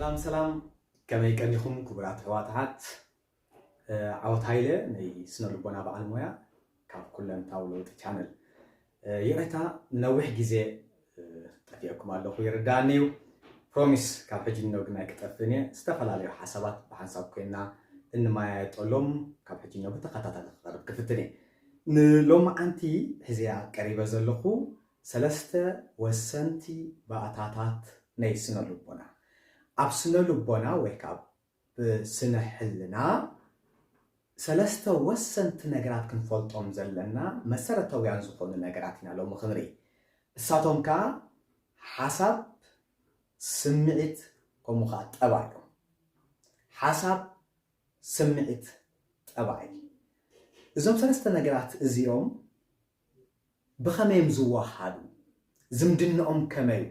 ሰላም ሰላም፣ ከመይ ቀኒኹም ክቡራት ኣሕዋት ኣሓት? ዓወት ሃይለ ናይ ስነ ልቦና በዓል ሞያ ካብ ኩለንታዊ ለውጢ ቻነል። ይቕሬታ፣ ነዊሕ ግዜ ጠፊአኩም ኣለኹ ይርዳእኒ እዩ። ፕሮሚስ ካብ ሕጂ ንነው ግን ኣይክጠፍእን እየ። ዝተፈላለዩ ሓሳባት ብሓንሳብ ኮይና እንመያየጠሎም ካብ ሕጂ ንነው ብተኸታታሊ ክቐርብ ክፍትን እየ። ንሎማዓንቲ ሕዝያ ቀሪበ ዘለኹ ሰለስተ ወሰንቲ ባእታታት ናይ ስነ ልቦና። ኣብ ስነ ልቦና ወይ ከዓ ብስነ ሕልና ሰለስተ ወሰንቲ ነገራት ክንፈልጦም ዘለና መሰረታውያን ዝኾኑ ነገራት ኢና ሎሚ ክንርኢ። እሳቶም ከዓ ሓሳብ፣ ስምዒት፣ ከምኡ ከዓ ጠባይ እዮም። ሓሳብ፣ ስምዒት፣ ጠባይ። እዞም ሰለስተ ነገራት እዚኦም ብኸመይ እዮም ዝወሃዱ? ዝምድናኦም ከመይ እዩ?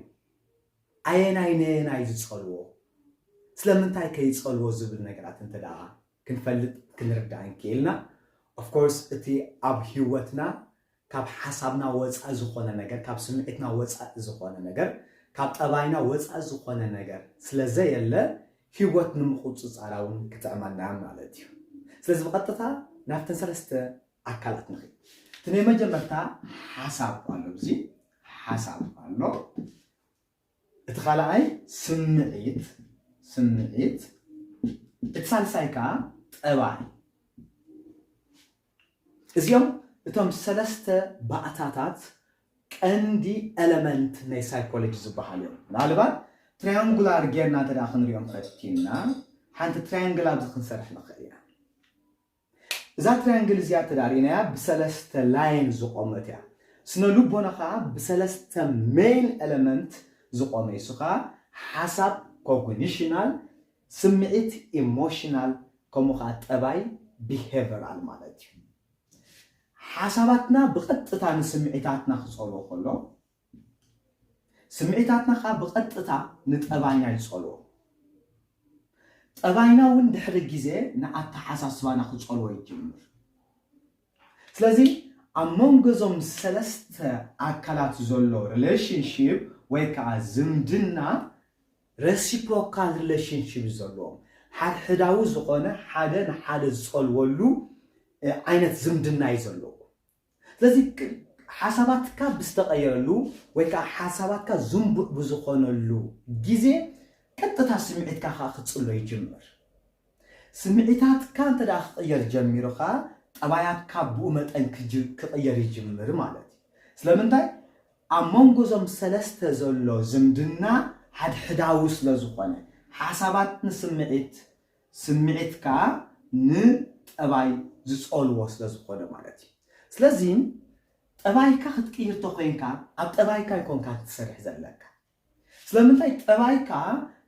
ኣየናይ ነየናይ ዝጸልዎ? ስለምንታይ ከይጸልዎ ዝብል ነገራት እንተ ደኣ ክንፈልጥ ክንርዳእ እንክኢልና፣ ኦፍኮርስ እቲ ኣብ ህይወትና ካብ ሓሳብና ወጻኢ ዝኾነ ነገር፣ ካብ ስምዒትና ወጻኢ ዝኾነ ነገር፣ ካብ ጠባይና ወጻኢ ዝኾነ ነገር ስለ ዘየለ ህይወት ንምቁጽጻራ እውን ክጥዕመና ማለት እዩ። ስለዚ ብቐጥታ ናብተን ሰለስተ ኣካላት ንኽእል። እቲ ናይ መጀመርታ ሓሳብ ኣሎ፣ እዚ ሓሳብ ኣሎ። እቲ ካልኣይ ስምዒት፣ ስምዒት። እቲ ሳልሳይ ከዓ ጠባይ። እዚኦም እቶም ሰለስተ ባእታታት ቀንዲ ኤለመንት ናይ ሳይኮሎጂ ዝበሃሉ እዮም። ምናልባት ትራያንጉላር ጌርና እንተ ደኣ ክንሪኦም ፈቲንና፣ ሓንቲ ትራያንግል ኣብዚ ክንሰርሕ ንኽእል ኢና። እዛ ትራያንግል እዚኣ እንተ ደኣ ርኢናያ ብሰለስተ ላይን ዝቖመት እያ። ስነ ልቦና ከዓ ብሰለስተ ሜን ኤለመንት ዝቖመ እዩ። እሱ ከዓ ሓሳብ፣ ኮግኒሽናል፣ ስምዒት፣ ኢሞሽናል፣ ከምኡ ከዓ ጠባይ፣ ቢሄቨራል ማለት እዩ። ሓሳባትና ብቐጥታ ንስምዒታትና ክጸልዎ ከሎ፣ ስምዒታትና ከዓ ብቐጥታ ንጠባይና ይጸልዎ። ጠባይና እውን ድሕሪ ግዜ ንኣተሓሳስባና ክጸልዎ ይጅምር። ስለዚ ኣብ መንጎ እዞም ሰለስተ ኣካላት ዘሎ ሪሌሽንሺፕ ወይ ከዓ ዝምድና ረሲፕሮካል ሪሌሽንሺፕ ዘለዎም፣ ሓድሕዳዊ ዝኾነ ሓደ ንሓደ ዝጸልወሉ፣ እ፣ ዓይነት ዝምድና እዩ ዘለዎ። ስለዚ ክ-፣ ሓሳባትካ ብዝተቐየረሉ ወይ ከዓ ሓሳባትካ ዝንቡዕ ብዝኾነሉ ግዜ ቀጥታ ስምዒትካ ከዓ ክጽሎ ይጅምር። ስምዒታትካ እንተ ደኣ ክቕየር ጀሚሩ ከዓ ጠባያትካ ብኡ መጠን ክጅ-፣ ክቕየር ይጅምር ማለት እዩ። ስለምንታይ? ኣብ መንጎ እዞም ሰለስተ ዘሎ ዝምድና ሓድሕዳዊ ስለ ዝኾነ፣ ሓሳባት ንስምዒት፣ ስምዒት ከዓ ንጠባይ ዝጸልዎ ስለ ዝኾነ ማለት እዩ። ስለዚ ጠባይካ ክትቅይር ተኾይንካ፣ ኣብ ጠባይካ ኣይኮንካ ክትሰርሕ ዘለካ። ስለምንታይ? ጠባይካ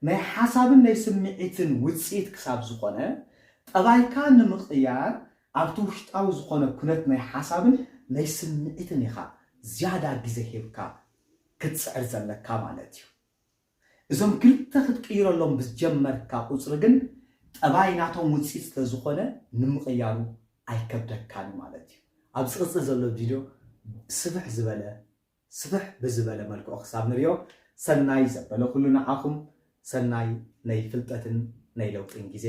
ናይ ሓሳብን ናይ ስምዒትን ውጽኢት ክሳብ ዝኾነ፣ ጠባይካ ንምቕያር ኣብቲ ውሽጣዊ ዝኾነ ኩነት ናይ ሓሳብን ናይ ስምዒትን ኢኻ ዝያዳ ግዜ ሂብካ ክትጽዕር ዘለካ ማለት እዩ። እዞም ክልተ ክትቅይረሎም ብዝጀመርካ ቁጽሪ ግን ጠባይ ናቶም ውጽኢት ስለ ዝኾነ ንምቕያሩ ኣይከብደካን ማለት እዩ። ኣብ ዝቕጽል ዘሎ ቪድዮ ስፍሕ ዝበለ፣ ስፍሕ ብዝበለ መልክዑ ክሳብ ንሪኦ፣ ሰናይ ዘበለ ኩሉ ንዓኹም፣ ሰናይ ናይ ፍልጠትን ናይ ለውጥን ግዜ